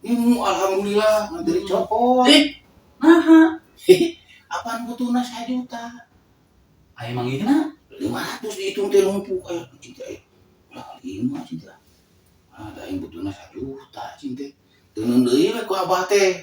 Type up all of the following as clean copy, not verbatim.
Alhamdulillah ngan teu dicopot. Ih, naha? Apaan butuhna 1 juta? Aya manggihna? 500 dihitung teh numpuk aya cing teh. Lah lima cing teh. Ah, da aing butuhna 1 juta cing teh. Teu deui we ku abah teh.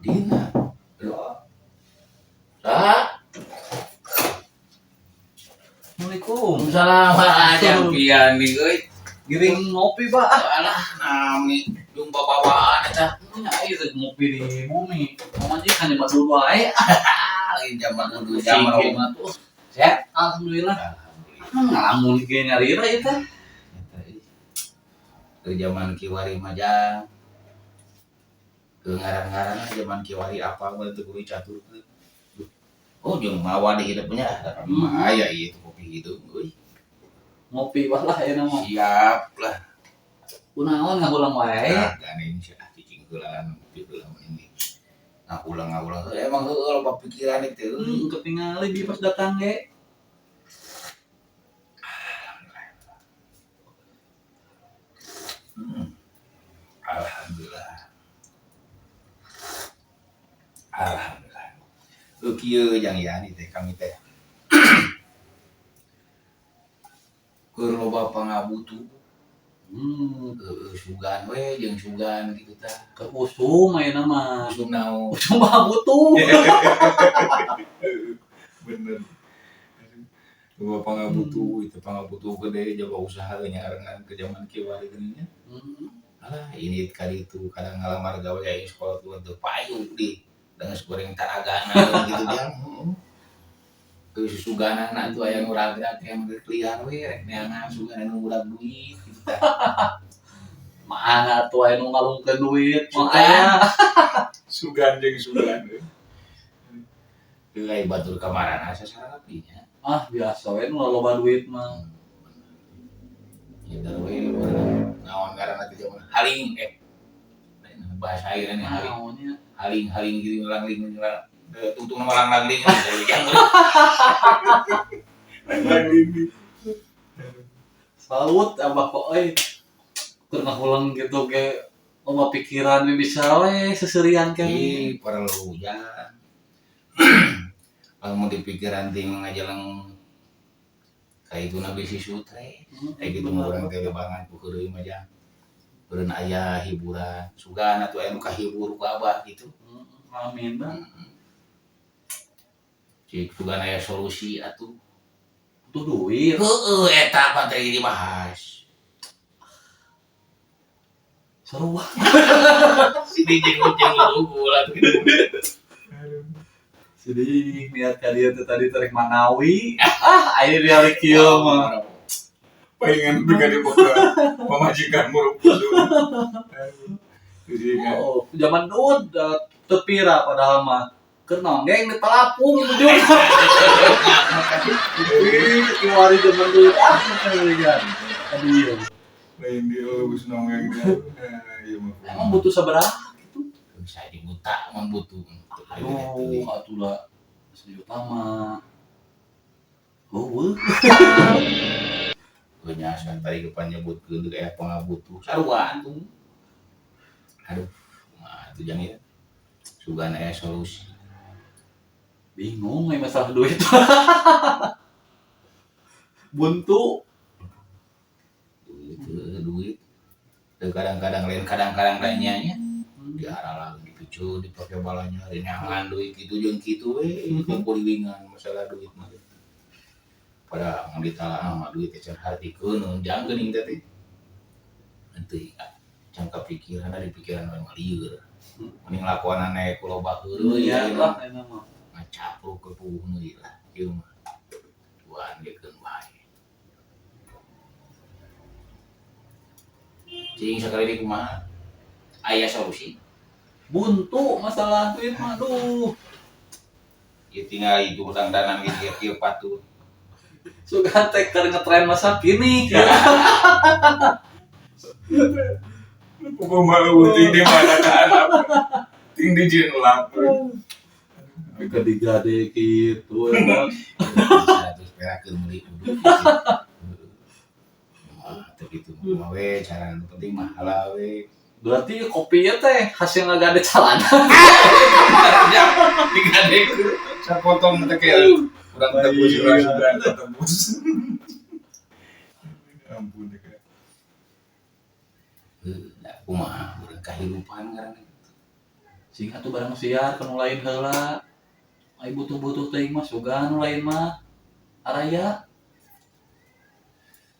Dina. Saha? Assalamualaikum. Waalaikumsalam. Aja pian nih euy. Giring ngopi, Pak. Ah, Alah, nami jumpa bawaan eta. nya ieu teh ngopi di bumi. Pamajikan nyebat dulu wae. Ah, lain zaman kudu zaman Singkir mah tuh. Sehat? Alhamdulillah. Alhamdulillah. Ah, ngalamun ge nyalira ieu teh. Eta ih. Ke zaman kiwari mah jang. Ke ngaran-ngaran zaman kiwari apa mah teu kudu caturkeun. Oh, jeung mawa di hidupnya mah aya ieu kopi hideung euy. Ngopi bah lah ayeuna mah. Siap lah. Kunaon ngahulang wae. Ah, gandeng sih ah cicing heula ngopi heula mah ini. Ngahulang-ngahulang emang heueuh loba pikiran itu euy. Ketingali bi pas datang ge. Alhamdulillah. Alhamdulillah. Kieu jang Yani teh kami teh. Keur loba pangabutuh. Heueuh sugan we jeung sugan kitu tah. Ke usum ayeuna mah. Usum naon? Usum mah butuh. Bener. Loba pangabutuh itu pangabutuh gede jaga usaha nyarengan ke zaman kiwari geuning nya. Alah ini kali itu kadang ngalamar gawe aing sekolah tuh teu payu di dengan goreng taragana gitu jang. Heeh. Susuganana atuh aya nu ragrag yang geus liar we rek neangan sugan anu ngurang duit gitu tah. Mana atuh aya nu ngalungkeun duit mah Sugan. aya. Sugan jeung sugan. Heuh ai batur kamarana sasarapi nya. Ah, biasa we nu loba duit mah. Gitu we naon ngaranna teh zaman haling bahasa ayeuna nih haling. Naonnya? Haling-haling gitu langling tungtung nama lang-langling jang. Langling. Salut abah kok euy. Keur ngahulang gitu ge loba pikiran we bisa we seserian kan. Ih, perlu jang. Lamun dipikiran ting ngajalang ka itu na bisi sutre. Kayak gitu mah urang teh lebangan ku heureuy mah jang. Beureun aya hiburan, sugan atuh aya nu kahibur ku abah gitu. Amin bang. Cik sugan aya solusi atuh. Butuh duit. Heueuh eta pan tadi dibahas. Seru. Sini jeung kucing lugu lah gitu. Sedih niat ka dieu teh tadi tarik manawi. Ah, aya dia kieu mah. Palingan bika dibuka pamajikan muruk busung. Jadi kan. Oh, zaman dulu teu pira padahal mah. Keur nonggeng di palapung ujung. Kiwari zaman dulu ah kan. Aduh. Lain dia geus nonggeng. Ieu mah. Emang butuh sabaraha gitu? Bisa dibuta mah butuh. Aduh, atuh lah sejuta mah. Heueuh. Nya tadi depan nyebutkeun deuk aya pangabutuh. Sarua atuh. Aduh, kumaha atuh jang ieu. Sugan aya solusi. Bingung euy masalah duit. Buntu. Duit, duit. Kadang-kadang lain kadang-kadang lainnya nya. Diaralang dipicu dipake balanya rinangan duit kitu jeung kitu we kukulilingan masalah duit mah. Pada mun ditalaah mah duit teh can hartikeun jang geuning teh teh. Henteu can kapikiran ari pikiran we mah lieur. Mending lakonan nae ku loba heureuy Iya lah eta mah. Ngacapruk ke puguh deui lah ieu mah. Tuan gekeun bae. Cing sakali deui kumaha? Aya solusi? Buntu masalah duit mah aduh. Ieu tinggal itu dangdanan ge kieu patut. Sugan teh keur ngetren masa kini. Pokok malu ting di mana kan ting di jin lapar. Ke digade kitu eta. 100 perak keur meuli udud. Ah, teu kitu mah we cara nu penting mah halal we. Berarti kopinya teh hasil ngagade calana. Ya, digade sapotong teh kayak urang tebus urang sudah tebus. Ampun deh. Heuh, da kumaha urang kahirupan ngaranna. Sing atuh barang siar ka nu lain heula. Ai butuh-butuh teuing mah sugan nu lain mah. Araya.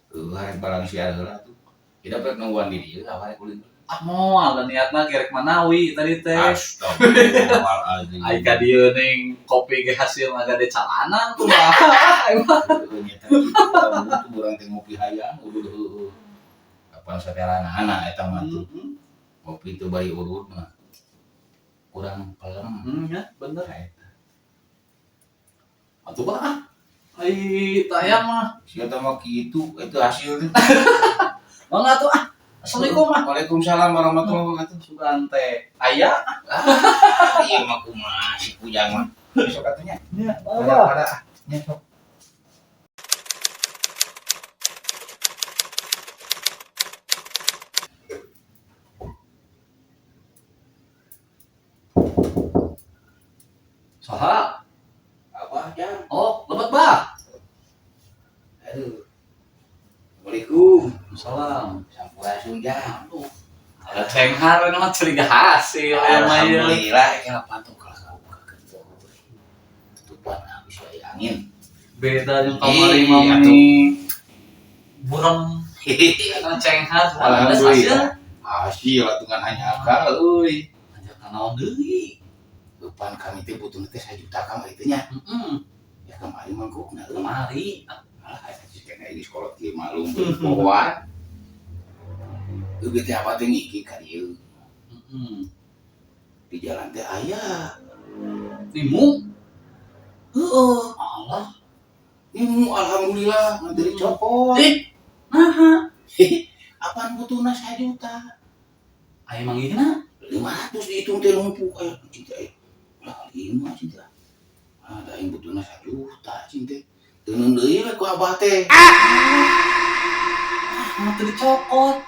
Heuh, arek barang siar heula tuh. Kita rek nungguan di dieu awal rek ulin. Ah moal da niatna gerek manawi tadi teh. Astagfirullahaladzim. Ai ka dieu ning kopi ge hasil ngagade calana kumaha. Heuh, nya teh kitu lamun tuh urang teh ngopi hayang udud heueuh. Kapan sateranana eta mah tuh. Ngopi teu bari urut mah. Kurang pelem. Ya bener. Nah, eta. Atuh bah ah. Ai tayang mah. Sia teh mah kitu itu hasil teh. Mangga atuh ah. Assalamualaikum ah. Waalaikumsalam warahmatullahi wabarakatuh. Sugan teh aya. Ah, ieu mah kumaha si kujang mah. Besok atuh nya. Nya, Pada ah. Nya sok. Saha? Apa jang? Oh, lebet bah. Aduh. Assalamualaikum. Salam. Sampurasun jang. Aduh. Ada cenghar ini mah curiga hasil ya mah ieu. Alhamdulillah kira pantung kalah kabuka tutupan habis wae angin. Beda jeung kamari Ih, mah atuh. meni burem. Karena cenghar cuma ada hasil. Alhamdulillah. Hasil atuh ngan hanya akal euy. Anjir naon deui. Depan kami teh butuh teh 1 juta kamari teh nya. Heeh. Ya kamari mah gokna euy. Kamari. Alah eta sih kena geus kolot kieu malum pohoan. Euy teh apa teh ngiki ka dieu. Heeh. Di jalan teh aya. Nimu. Heeh. Allah. Nimu alhamdulillah ngan teu dicopot. Ih. Naha. Apaan butuhna 1 juta? Aya manggihna. 500 dihitung teh numpuk aya anjing teh. Lah 5 anjing teh. Ah, da aing butuhna 1 juta anjing teh. Teu deui we ku abah teh. Ah, teu dicokot.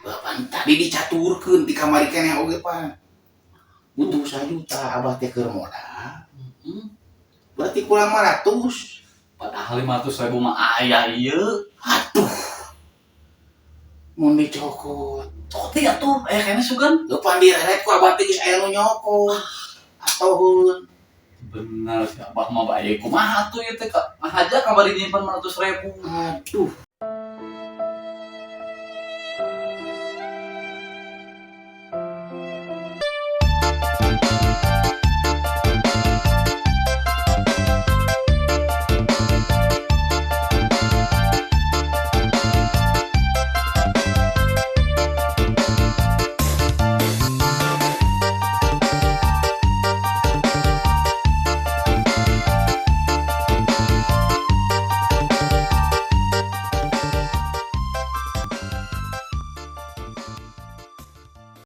Bapan tadi dicaturkeun di kamari keneh oge pan. Butuh 1 juta abah teh keur modal. Heeh. Berarti kurang 500. Padahal 500.000 mah aya ieu. Aduh. Mun dicokot. Cokot ya tuh, aya keneh sugan. Leupan direret ku abah teh geus aya nu nyokot. Atoheun. Bener si abah mah bae kumaha tuh ieu teh ka aja kamari nyimpen 500.000. Aduh.